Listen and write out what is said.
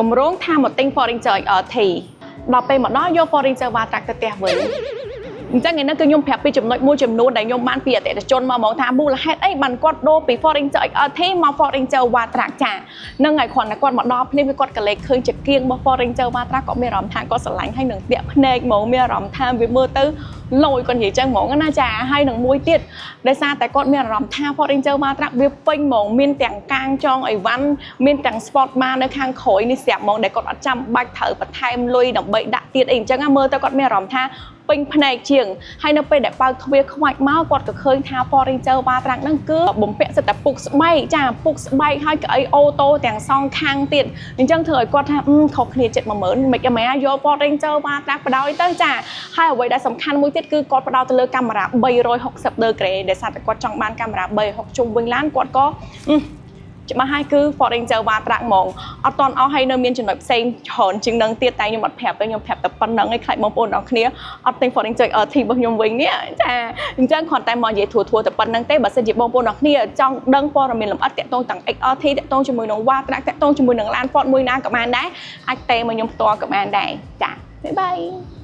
កម្រងថាមកទិញ Ford Ranger XRT ដល់ពេលមកដល់យក Ford Ranger Wildtrak ទៅផ្ទះវិញអញ្ចឹងថ្ងៃនេះគឺខ្ញុំប្រាប់ពីចំណុចមួយចំនួនដែលខ្ញុំបានពីអតិថិជនមកហ្មងថាមូលហេតុអីបានគាត់ដូរពី Ford Ranger XRT មក Ford Ranger Wildtrak ចាហ្នឹងហើយគ្រាន់តែគាត់មកដល់ភ្លាមគឺគាត់ក៏លេចឃើញជាគៀងរបស់ Ford Ranger Wildtrak គាត់មានអារម្មណ៍ថាគាត់ស្រឡាញ់ហើយនឹងតាក់ភ្នែកហ្មងមានអារម្មណ៍ថាវាមើលទៅលយគាត់និយាយចឹងហ្មងណាចាហើយនឹងមួយទៀតដោយសារតែគាត់មានអារម្មណ៍ថា Ford Ranger Wildtrak វាពេញហ្មងមានទាំងកាងចងអីវ៉ាន់មានទាំង sport bar នៅខាងក្រោយនេះស្រាប់ហ្មងដែលគាត់អត់ចាំបាច់ត្រូវបន្ថែមលុយដើម្បីដាក់ទៀតអីអញ្ចឹងណាមើលទៅគាត់មានអារម្មណ៍ថាពេញភ្នែកជាងហើយនៅពេលដែលបើកទ្វារខ្វាច់មកគាត់ក៏ឃើញថា Ford Ranger Wildtrak ហ្នឹងគឺបំពាក់សិតតែពុកស្បែកចាពុកស្បែកហើយកៅអី auto ទាំងសងខាងទៀតអញ្ចឹងធ្វើឲ្យគាត់ថាខុសគ្នាចិត្ត10000មិនហ្មងយក Ford Ranger Wildtrak បដ ாய் ទៅចាហើយអ្វីដែលសំខាន់មួយទៀតគឺគាត់ផ្ដោតទៅលើកាមេរ៉ា360 degree ដែលសារតែគាត់ចង់បានកាមេរ៉ា360ជុំវិញឡានគាត់ក៏ច្បាស់ហើយគឺ Ford Ranger Wildtrak ហ្មងអត់តន់អស់ហើយនៅមានចំណុចផ្សេងច្រើនជាងនឹងទៀតតែខ្ញុំអត់ប្រាប់ទេខ្ញុំប្រាប់តែប៉ុណ្្នឹងឯងខ្លាចបងប្អូនទាំងគ្នាអត់ទិញ Ford Ranger XRT របស់ខ្ញុំវិញនេះចាអញ្ចឹងគ្រាន់តែមកនិយាយធួធួតែប៉ុណ្្នឹងទេបើសិនជាបងប្អូនទាំងគ្នាចង់ដឹងព័ត៌មានលម្អិតតាក់ទងទាំង XRT តាក់ទងជាមួយនឹង Wildtrak តាក់ទងជាមួយនឹងឡាន Ford មួយណាក៏បានដែរអាចតេមកខ្ញុំផ្ទាល់ក៏បានដែរចាbye bye.